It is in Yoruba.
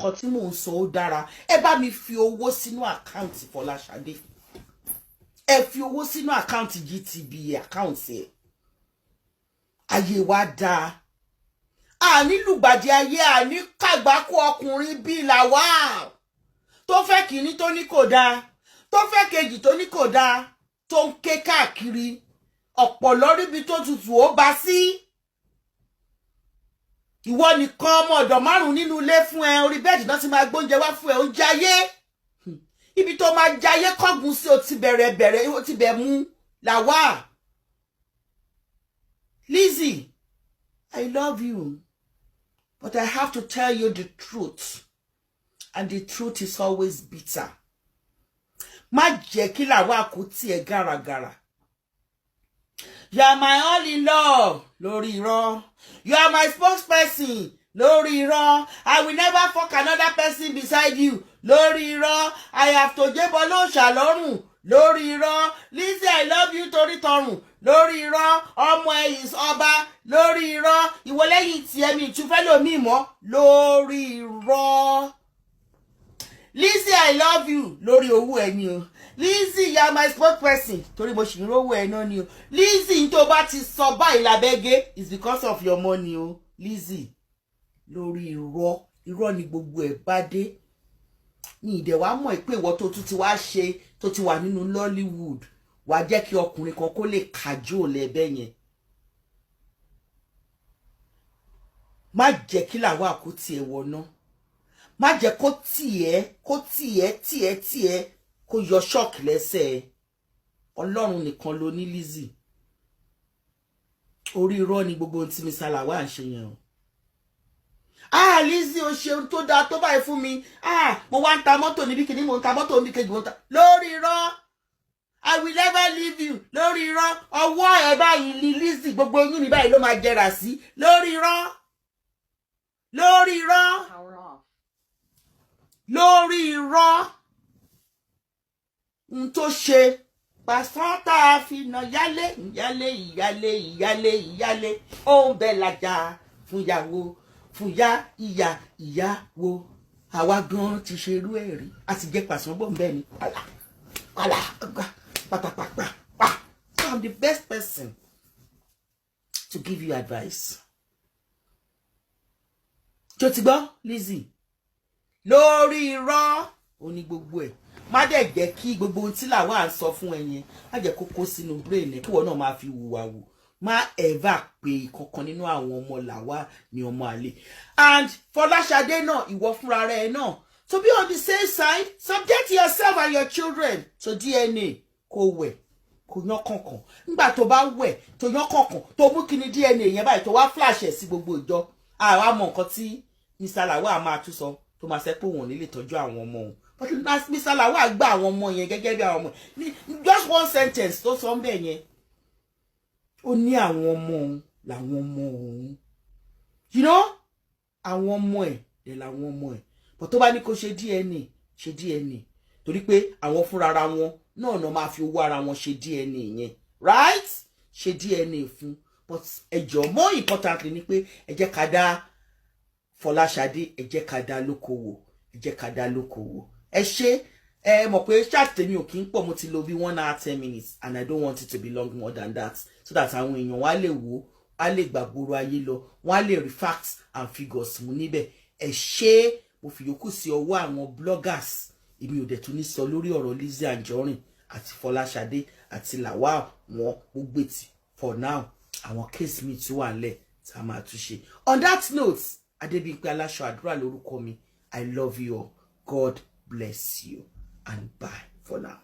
Nǹkan tí mò ń sọ ó dára. Ẹ bá mi fi owó sínú account Fọláṣadé. Ẹ fi owó sínú account GTB, account ẹ̀. Ayé wa dáa, àní lùgbàdì ayé, àní kàgbákò ọkùnrin bíi Lawal tó fẹ́ kìíní tó ní kò dáa, tó fẹ́ kejì tó ní kò dáa, tó ń ké káàkiri ọ̀pọ̀ lọ́ríbi tó tutù ó bá sí. Ìwọ nìkan, ọmọ ọ̀dọ̀ márùn nínú ilé fún ẹ, orí bed náà ti máa gbóúnjẹ wá fún ẹ. Ó jayé ibi tó máa jayé kọ́gùn sí. Ó ti bẹ̀rẹ̀ bẹ̀rẹ̀, ó ti bẹ̀ mú Lawal. Lizzy, I love you, but I have to tell you the truth, and the truth is always bitter. Má jẹ́ kí Lawal kó tiẹ̀ gàràgàrà. "You are my all in love" lórí irọ́. "You are my spokesperson" lórí irọ́. "I will never fuck another person beside you" lórí irọ́. "I have to jébọ lóòṣà lọ́rùn" lórí irọ́. "Lizzy, I love you" torí tọrùn lórí irọ́. "Ọmọ ẹ is ọba" lórí irọ́. "Ìwọ lẹ́yìn tiẹ̀ mi ìtúfẹ́ lómi mọ́" lórí irọ́. "Lizzy, I love you" lórí owó ẹ ni o. "Lizzy, you are my spokesperson" torí mo sì ń rówó ẹ náà ni o. Lizzy, tó bá ti sọ báyìí lábẹ́gẹ́ is because of your money o. Lizzy, lórí irọ́, irọ́ ni gbogbo ẹ̀ bá dé ní ìdẹ̀. Wàá mọ̀ pé ìwọ tó tún ti wá ṣe tó ti wà nínú Nollywood, wàá jẹ́ kí ọkùnrin kan kó lè kájú lẹ́bẹ̀ yẹn. Má jẹ́ kí làwọn àkótì ẹ̀ wọ̀ náà, má jẹ́ kó tiẹ̀, kó tiẹ̀ tiẹ̀ tiẹ̀, kó yọ ṣọ́ọ̀kì lẹ́sẹ̀. Ọlọ́run nìkan ló ní. Lizzy, orí irọ́ ni gbogbo ohun tí Mr. Lawal ń ṣe yẹn o. Ah, Lizzy, o ṣeun tó dáa tó báyìí fún mi. Ah, mo wá ń ta mọ́tò níbi kìíní, mo ń ta mọ́tò níbi kejì, mo ń ta lórí irọ́. "I will never leave you" lórí irọ́. Ọwọ́ ẹ̀ báyìí ni Lizzy, gbogbo eyín mi báyìí ló máa jẹrà sí lórí irọ́, lórí irọ́, lórí irọ́ n tó ṣe pàṣán tá a fi nà yálé, ìyálé, ìyálé, ìyálé, ìyálé, ó ń bẹ lájà fún ìyàwó, fún ya ìyá ìyàwó. Àwa gan ti ṣerú ẹ̀ rí, a sì jẹ́ pàṣán bọ̀ ń bẹ́ẹ̀ ni pàlà pàlà pátápátá pa. So I'm the best person to give you advice. Tó ti gbọ́, Lizzy, lórí irọ́ ó ní gbogbo ẹ̀. Má dẹ̀ jẹ́ kí gbogbo ohun tí làwa à ń sọ fún ẹ yẹn, má jẹ́ kó kó sínú brain ẹ, kí ìwọ náà máa fi hùwà wù. Má ever pé kankan nínú àwọn ọmọ làwa ní ọmọ àlè. And Fọláṣadé náà, ìwọ fúnra rẹ náà, to be on the safe side, subject yourself and your children to DNA. Kó wẹ̀, kó yán kànkàn. Nígbà tó bá wẹ̀, tó yán kànkàn, tó mú kíni DNA yẹn báyìí, tó wá flash ẹ̀ sí gbogbo ìjọ, àwa mọ nǹkan tí Mr. Lawal máa tún sọ, tó máa ṣe pé òun ò ní lè tọ́jú àwọn ọmọ òun. But Mr. Lawal gba àwọn ọmọ yẹn gẹ́gẹ́ bí àwọn ọmọ ní. Just one sentence tó sọ ń bẹ̀ yẹn, ó ní àwọn ọmọ òun làwọn ọmọ òun, àwọn ọmọ ẹ̀ dẹ̀ làwọn ọmọ ẹ̀. But tó bá ní kó ṣe DNA, ṣe DNA, torí pé àwọn fúnra ara wọn náà náà máa fi owó ara wọn ṣe DNA yẹn, right? Ṣe DNA fún. But ẹ jọ̀ọ́, more importantly ni pé ẹ jẹ́ ká dá Fọláṣadé, ẹ jẹ́ ká dá lókòwò, ẹ jẹ́ ká dá lókòwò. Ẹ ṣe, ẹ mọ̀ pé chat tèmi ò kí ń pọ̀. Mo ti lò bí 1 hour 10 minutes and I don't want it to be long more than that, so that àwọn èèyàn wá lè wò á, lè gbàgbóró ayé lọ, wọ́n á lè rí facts and figures mú níbẹ̀. Ẹ ṣé, mo fi yòókù sí ọwọ́ àwọn bloggers. Èmi ò dẹ̀ tún ní sọ lórí ọ̀rọ̀ Lizzy Anjorin àti Fọláṣadé àti Lawal wọn gbogbo ètì for now. Àwọn case mi tún wà nílẹ̀ tá a máa tún ṣe. On that note, Adébímpé Aláṣọ Àdúrà lórúkọ mi. I love you all. God bless you and bye for now.